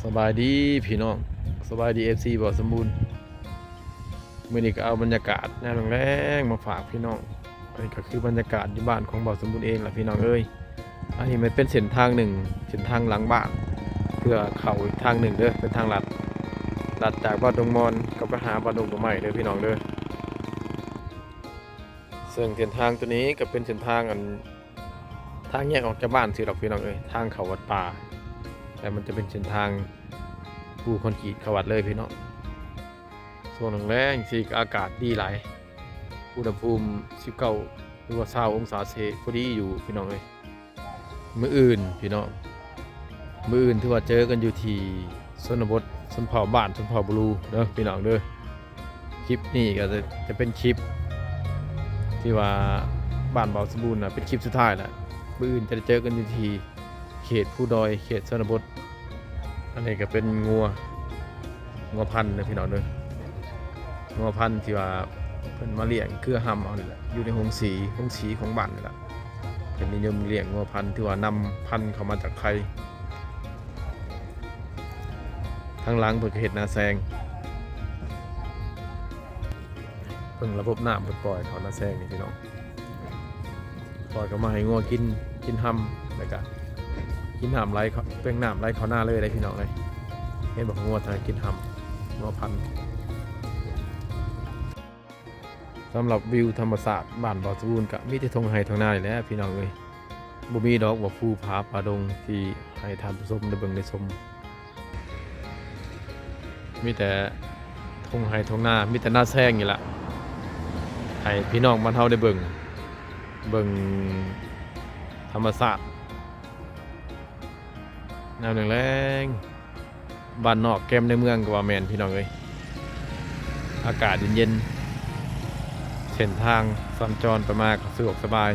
ສະບາຍດີພີ່ນ້ອງ ສະບາຍດີ ເອັຟຊີ ບ່າວສົມບູນ. ມື້ນີ້ກໍເອົາບັນຍາກາດຍາມແລງໆມາຝາກພີ່ນ້ອງ. ອັນນີ້ກໍຄືບັນຍາກາດຢູ່ບ້ານຂອງບ່າວສົມບູນເອງລະພີ່ນ້ອງເອີຍ. ອັນນີ້ມັນເປັນເສັ້ນທາງໜຶ່ງ ເສັ້ນທາງຫຼັງບ້ານ ເພື່ອເຂົ້າອີກທາງໜຶ່ງເດີ ເປັນທາງລັດ ລັດຈາກບ້ານດົງມອນກໍໄປຫາບ້ານດົງດອກໄມ້ເດີພີ່ນ້ອງເດີ. ເຊິ່ງເສັ້ນທາງໂຕນີ້ກໍເປັນເສັ້ນທາງອັນ ທາງແຍກອອກຈາກບ້ານຊື່ດອກພີ່ນ້ອງເອີຍ ທາງເຂົ້າວັດປ່າ ແຕ່ມັນຈະເປັນເສັ້ນທາງປູຄອນກຣີດເຂົ້າວັດເລີຍພີ່ນ້ອງ. ຊ່ວງແລງໆ ຊິອາກາດດີຫຼາຍ ອຸນຫະພູມສິບເກົ້າ ຫຼືວ່າ ຊາວອົງສາເຊ ພໍດີຢູ່ພີ່ນ້ອງເອີຍ. ມື້ອື່ນພີ່ນ້ອງ ມື້ອື່ນຖືວ່າເຈີກັນຢູ່ທີ່ຊົນນະບົດ ຊົນເຜົ່າບ້ານ ຊົນເຜົ່າບລູເດີພີ່ນ້ອງເດີ. ຄລິບນີ້ກໍຈະ ຈະເປັນຄລິບທີ່ວ່າບ້ານບ່າວສົມບູນນະ ເປັນຄລິບສຸດທ້າຍລະ. ມື້ອື່ນຈະໄດ້ເຈີກັນຢູ່ທີ່ເຂດພູດອຍ ເຂດຊົນນະບົດ. ອັນນີ້ກໍເປັນງົວ ງົວພັນເດີພີ່ນ້ອງເດີ ງົວພັນທີ່ວ່າເພິ່ນມາລ້ຽງເຄືອຮຳເອົານີ້ແຫຼະ ຢູ່ໃນໂຮງສີ ໂຮງສີຂອງບ້ານນີ້ລະ. ເພິ່ນນິຍົມລ້ຽງງົວພັນ ຖືວ່ານຳພັນເຂົ້າມາຈາກໄທ. ທາງຫຼັງເພິ່ນກໍເຮັດນາແຊງ ເບິ່ງລະບົບນ້ຳເພິ່ນປ່ອຍເຂົ້ານາແຊງນີ້ພີ່ນ້ອງ. ປ່ອຍເຂົ້າມາໃຫ້ງົວກິນ ກິນຮຳ ແລ້ວກະກິນນ້ຳໄຫຼເຂົ້າ ເປັນນ້ຳໄຫຼເຂົ້ານາເລີຍເດ້ພີ່ນ້ອງເອີຍ. ເຫັນບໍ່ ງົວທາງກິນຮຳ ງົວພັນ. ສຳລັບວິວທຳມະຊາດບ້ານບ່າວສະບູນກະມີແຕ່ທົ່ງໄຮ່ທົ່ງນານີ້ແຫຼະພີ່ນ້ອງເອີຍ. ບໍ່ມີດອກວ່າພູຜາປ່າດົງທີ່ໃຫ້ທ່ານຜູ້ຊົມໄດ້ເບິ່ງໄດ້ຊົມ. ມີແຕ່ທົ່ງໄຮ່ທົ່ງນາ ມີແຕ່ນາແຊງນີ້ລະ ໃຫ້ພີ່ນ້ອງບ້ານເຮົາໄດ້ເບິ່ງ ເບິ່ງທຳມະຊາດຍາມແລງໆ. ບ້ານນອກແກ້ມໃນເມືອງກໍວ່າແມ່ນພີ່ນ້ອງເອີຍ. ອາກາດເຢັນໆ ເສັ້ນທາງສັນຈອນໄປມາກໍສະດວກສະບາຍ.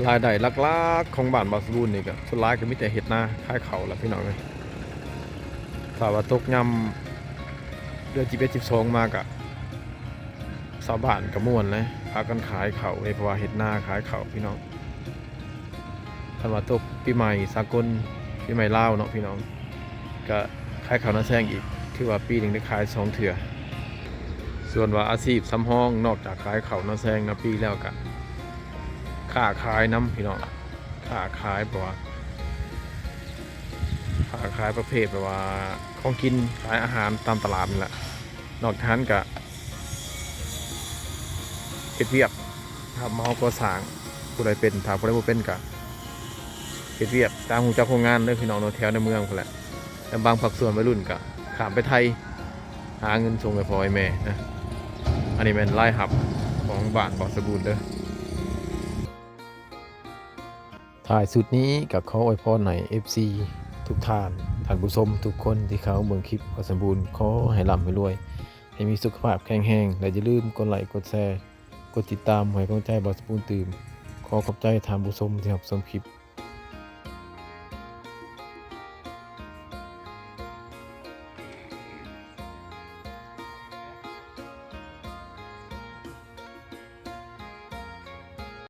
ລາຍໄດ້ຫຼັກໆຂອງບ້ານບ່າວສະບູນນີ້ກໍສ່ວນຫຼາຍກໍມີແຕ່ເຮັດນາຂາຍເຂົ້າລະພີ່ນ້ອງເອີຍ. ຖ້າວ່າຕົກຍາມເດືອນສິບເອັດ ສິບສອງມາກໍ ຊາວບ້ານກໍມ່ວນແຫຼະ ພາກັນຂາຍເຂົ້າເດ້ ເພາະວ່າເຮັດນາຂາຍເຂົ້າພີ່ນ້ອງ. ຄັນວ່າຕົກປີໃໝ່ສາກົນ ປີໃໝ່ລາວເນາະພີ່ນ້ອງ ກໍຂາຍເຂົ້ານາແຊງອີກ ຖືວ່າປີໜຶ່ງໄດ້ຂາຍສອງເທື່ອ. ສ່ວນວ່າອາຊີບສຳຮອງ ນອກຈາກຂາຍເຂົ້ານາແຊງນາປີແລ້ວ ກໍຄ້າຂາຍນຳພີ່ນ້ອງ. ຄ້າຂາຍ ເພາະວ່າຄ້າຂາຍປະເພດແບບວ່າຂອງກິນ ຂາຍອາຫານຕາມຕະຫຼາດນີ້ແຫຼະ. ນອກຈາກນັ້ນກະເຮັດວຽກຮັບເໝົາກໍ່ສ້າງ ຜູ້ໃດເປັນ ຖ້າຜູ້ໃດບໍ່ເປັນກະເຮັດວຽກຕາມຮູ້ຈັກໂຮງງານເດີພີ່ນ້ອງເນາະ ແຖວໃນເມືອງພຸ້ນແຫຼະ. ແລະບາງພາກສ່ວນໄວລຸ້ນກະຂ້າມໄປໄທ ຫາເງິນສົ່ງໃຫ້ພໍ່ໃຫ້ແມ່ນະ. ອັນນີ້ແມ່ນລາຍຮັບຂອງບ້ານບ່າວສະບູນເດີ. ທ້າຍສຸດນີ້ກໍຂໍອວຍພອນໃຫ້ເອັຟຊີທຸກທ່ານ ທ່ານຜູ້ຊົມທຸກຄົນທີ່ເຂົ້າເບິ່ງຄລິບບ່າວສະບູນ ຂໍໃຫ້ລ່ຳໃຫ້ລວຍ ໃຫ້ມີສຸຂະພາບແຂງແຮງ ແລະຢ່າລືມກົດໄລກົດແຊ ກົດຕິດຕາມ ໃຫ້ກຳລັງໃຈບ່າວສະບູນຕື່ມ. ຂໍຂອບໃຈທ່ານຜູ້ຊົມທີ່ຮັບຊົມຄລິບ.